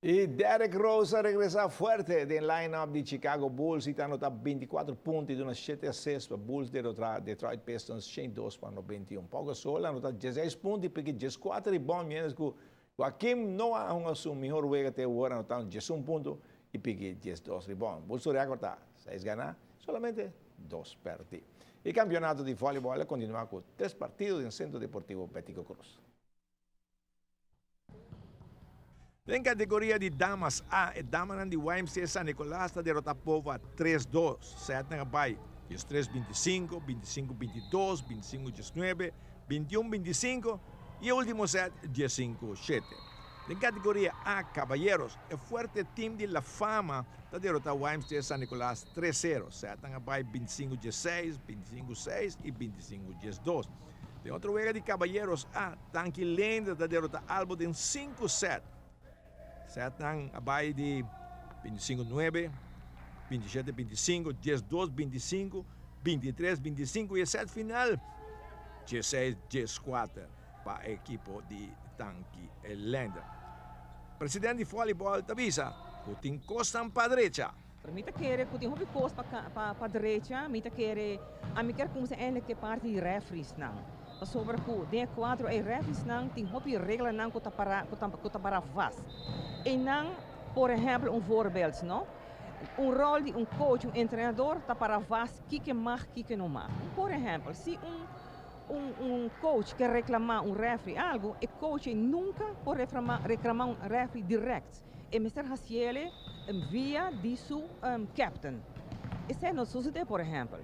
Y Derrick Rose a regresa fuerte den line-up di Chicago Bulls y ta anota 24 punto y duna 7 assist pa Bulls derota Detroit Pistons 102-91. Pau Gasol a anota 16 punto y piki 14 rebound, mientras cu Joakim Noah a hunga su mihor wega te awor, anotando 11 punto y piki 12 rebound. Bulls su record ta 6 gana, solamente 2 perdi. E campeonato di volleyball a continua cu 3 partido den Centro Deportivo Betico Croes. Den categoria di damas A, e damanan di YMCA San Nicolas ta derota Pova tres dos. Setnan a bai diestres bintisinco, bintisinco bintidos, bintisinco diesnuebe, bintiun bintisinco y e ultimo set diesinco shete. Den categoria A caballeros, e fuerte team di La Fama ta derota YMCA San Nicolas tres sero. Setnan a bai bintisinco diesseis, bintisinco seis y bintisinco diesdos. Den otro wega di Caballeros A, Tanki Leendert ta derota Albo den sinku set. Setnan a bai di bintisinku nuebe, bintishete bintisinku, diesdos bintisinku, bintitres bintisinku i e set final diesseis dieskuater pa e ekipo di Tanki Leendert. President di volleyball ta bisa ku tin kosnan pa drecha. Mi ta kere ku tin hopi kos pa pa drecha, mi ta kere ami kier kumsa eindelijk ku e parti di refriesnan, pasobra ku den e kuadro ei refriesnan tin hopi reglanan ku ta para ku ta ku ta para vast. Einan por ehèmpel un voorbeeld no, un ròl di un coach, un entrenador ta para vast kiko mag kiko no mag. Por ehèmpel si un un un coach ke reklamá un refri algu, e coach ei nunka por reframa reklamá un refri dirèkt. E mester hasiele via di su captain. Esei no sucede, por ehempel.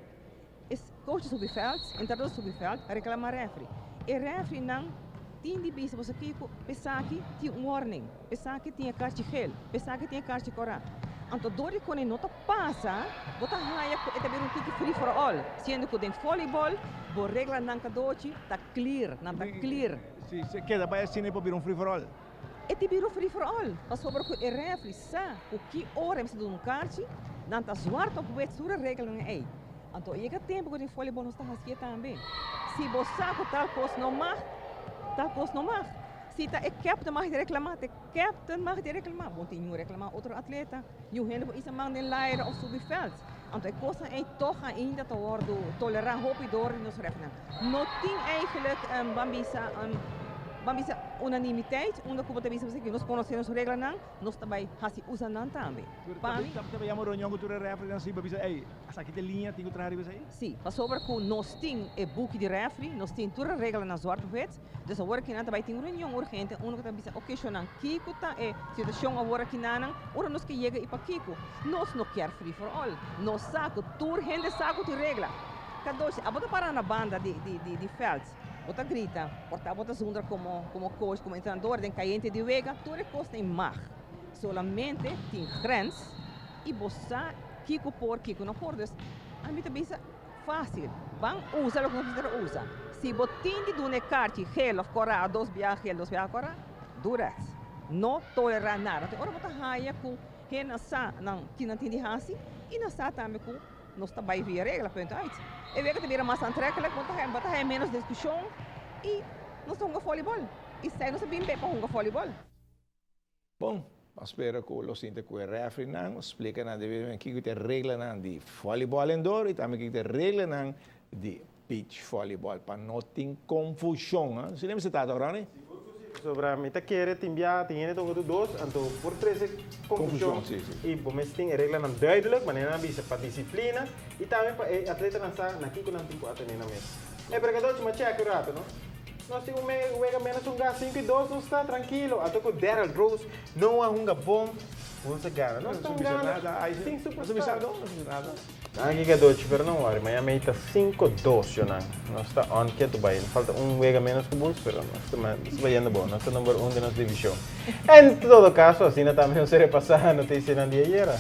E coach ta subi veld, entrenador ta subi veld, reclama refri. E refrinan tin di bisa boso kico, p'esaki tin un warning, p'esaki tin e karchi geel, p'esaki tin e karchi cora. Anto dor di con e no ta pasa, bo ta haya cu e ta bira un tiki free for all, siendo cu den volleyball bo reglanan cadochi ta clear, nan ta clear. Si keda bay asina e por bira un free for all. E tin bira free for all, pasobra ku e refri sa ku ki ora e mester duna un karchi, nan ta zwart op wit tur e regelnan ei. Anto e yega tempu ku den volleyball nos ta hasié tambe. Si bo sa ku tal kos no mag, tal kos no mag. Si ta e captain mag di reklamá, ta e captain mag di reklamá. Bo no tin niun reklamá otro atleta, niun hende por isa man den laira òf subi vèlt. Anto e kosnan ei tòg ainda ta wòrdu tolerá hopi dor di nos refrinan. No tin eigenlijk, ban bisa, ban bisa unanimiteit unda ku bo ta bisa pasobra nos konosé nos reglanan, nos ta bai hasi usa nan tambe. Pa mi. Ta bai yama reunion ku tur e refrinan si pa bisa ey, esaki ta e liña, tin ku traha riba esei? Si, pasobra ku nos tin e buki di refri, nos tin tur e reglanan zwart op wit, dus awor aki nan ta bai tin un reunion urgente unda ku ta bisa oke shownan kiko ta e situashon awor aki nanan ora nos ke yega i pakiko. Nos no kier free for all, nos sa ku tur hende sa ku tin regla. Kadoshi, abo ta para na banda di di di veld, bo ta grita, por ta bo ta zundra komo komo coach, komo entrenador den kayente di wega, tur e kosnan mag. Solamente tin grens i bo sa kiko por, kiko no por. Dus ami ta bisa fácil, ban usa loke nos mester a usa. Si bo tin di duna e karchi gel of kòrá, dos biaha gel, dos biaha kòrá, do that. No tolerá nada. Te ora bo ta haya ku hende nan sa nan ki nan tin di hasi i nan sa tambe ku Nos ta bai via regla, punt uit. E wega ta bira mas aantrekkelijk, bo ta haya, bo ta haya menos diskushon i nos ta hunga volleyball. I esei nos a bin be pa hunga volleyball. Bon, a spera ku lo sinta ku e refrinan, splika nan debidamente kiko ta e reglanan di volleyball indoor i tambe kiko ta e reglanan di beach volleyball pa no tin confusion. Asina mester ta, Ronnie? Sigur cu si, pasobra mi ta kere tin bia tin hende ta hunga tur dos, anto por trece confusion y bo mester tin e reglanan duidelijk, manera nan a bisa, pa disciplina y tambe pa e atletanan sa na kico nan tin cu atene nan mes. E bregadochi ma check un rato, no? Nos tin un wega menos un gas cinco y dos, nos ta trankilo, anto cu Derrel Rose no a hunga bon, nos a gana. Nos ta hungando sin superstar. Nan a gadochi pero no worry, mañana mei ta 5-2 yo nan. Nos ta on ketu bai. Nos falta un wega menos ku Bulls pero nos ta nos ta bayendo bon. Nos ta number un den nos divishon. En todo caso asina tambe nos a repasa noticianan di ayera.